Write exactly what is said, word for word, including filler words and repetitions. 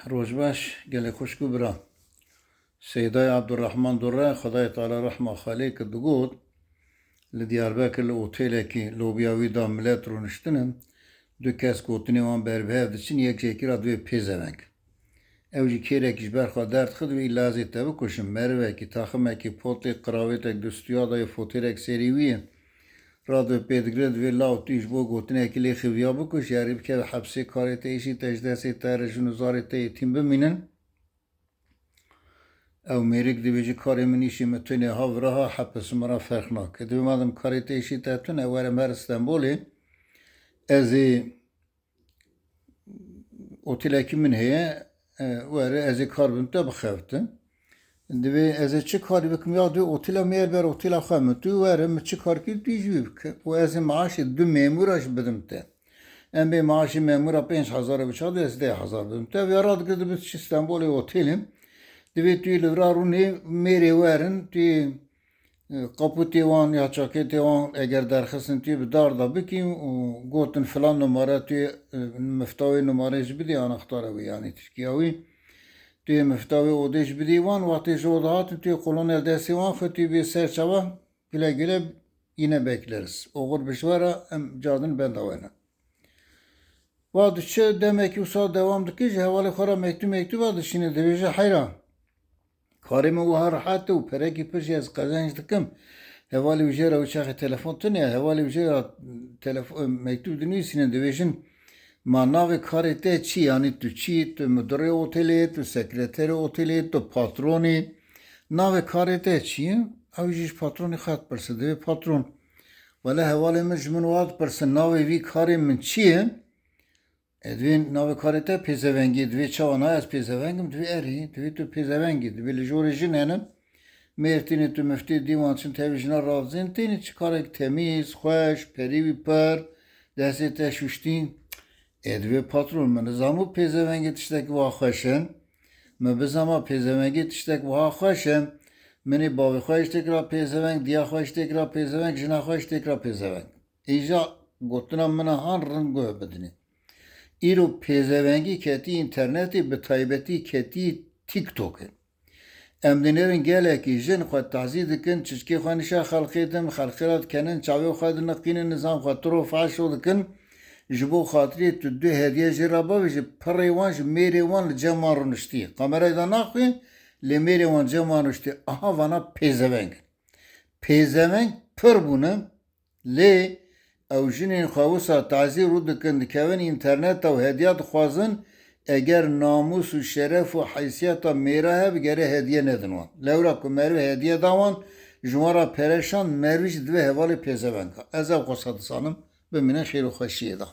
Roj baş, gelê xwişk û bira. Seydayê Ebdurrehman Durre, Xwedayê Teala rehma xwe lê kir, digot, li Diyarbekir li otêlekî lobiya wî da milet rûniştine, du kes gotinê wan ber bi hev diçin, yek ji yekî re divê pêzeveng. Ew jî kêrekî ji ber xwe derdixe, divê îlla ez ê te bikuşim. Merivekî, taximekî, potê, qiravêtek di stûya de ye, fotêrek serî wî ye. Radyo pê digire, divê law tu ji bo gotinekî lê xiviya bikuş, yarî bikeve hepsê, karê te êşî te, ji destê te re jin û zarê te yetîm bimînin. Ew mêrik dibêje, karê min, îşê min tune ha vira ha hepis min re ferq nake. Divê madem karê te êşî te tune, were, em herin Stenbolê. Ez ê otêlekî min heye, e, were, ez ê kar bim te bixebitim. Divê ez ê çi karî bikim, ya divê otêla me ye ber otêla xwe min. Tu were, min çi kar kir, tu jî wî bike. Û ez ê maaşê du memûra jî bidim te. Em bê maaşê memûra pênc hezar e, bi çax divê ez deh hezar bidim te. Vêya radigire, divê tu çi Stenbolê otêlê. Divê tu yê li vira rûnê, mêrê werin, tu yê, e, qapûtê wan ya çakêtê wan eger derxistin, tu yê bi dar de bikî û gotin filan numare, tu yê, e, mifta wê numarê jî bidî, anaxtara wî, yanî tirkiya wî. Tu yê mifta wê odê jî bidî wan, wextê ji oda hatin, tu yê qolonê li destê wan xwe, tu yê bê ser çava, güle güle, yine bekleriz. Oxir bi ji we re, em cadin benda we ne. Wa diçe demekî wisa dewam dike, ji hevalê xwe re mektûb mektûba dişîne, dibêje, heyra, karê min wiha rehet e û perekî pir jî ez qezenc dikim. Hevalê wî jê re wî çaxê telefon tune ye, hevalê wî jê re telef-, mektûb dinivîsîne, dibêjin, ma navê karê te çi, yanî tu çi, tu mudirê otêlê, tu sekreterê otêlê, tu patronî, navê karê te çi ye? Ew jî ji patronê xwe dipirse, divê patron, wele hevalê min ji min wiha dipirse, navê vî karê min çi ye? E, divê navê karê te pêzevengî, divê çawa, na ez pêzeveng im, divê erê, divê tu pêzevengî, divê li jorê jin hene. Mêr tînê tu miftê dîwan çin tevî jina ravzên tênê çi karek temîz, xweş, perî wî pir, destê te şuştî. E, divê patron, min nizam û pêzevengê tiştek wiha xweş e. Min bizama pêzevengê tiştek wiha xweş e. Min ê bavê xwe ji têkira pêzeveng, diya xwe ji têkira pêzeveng, jina xwe ji têkira pêzeveng. Îja gotina min a han rind guh bidinê. Îro pêzevengî ketî înternetê, bi taybetî ketî TikTokê. Em dinêrin gelekî jin xwe tazî dikin, çiçkê xwe nîşa xelkê din, xelkê re dikenin, çavê xwe diniqînin, nizam xwe tiro feşo dikin. Ji bo xatirê tu du hediye jê re bavêjî, pirê wan ji mêrê wan li cem wan rûniştî. Kamerayê de naxwî, lê mêrê wan cem wan rûniştî. Aha vana pêzeveng in. Pêzeveng pir bûne. Lê ew jinên xwe wisa tazî rû dikin, dikevin înterneta û hediya dixwazin, eger namûs û şeref û heysiyeta mêra hebe, gere hediye nedin wan. Lewra ku meriv hediye da wan, ji wan re pere şand, merivî jî divê hevalê pêzevenga. Ez ew qasa dizanim, bimînin xêr û xweşiyê de.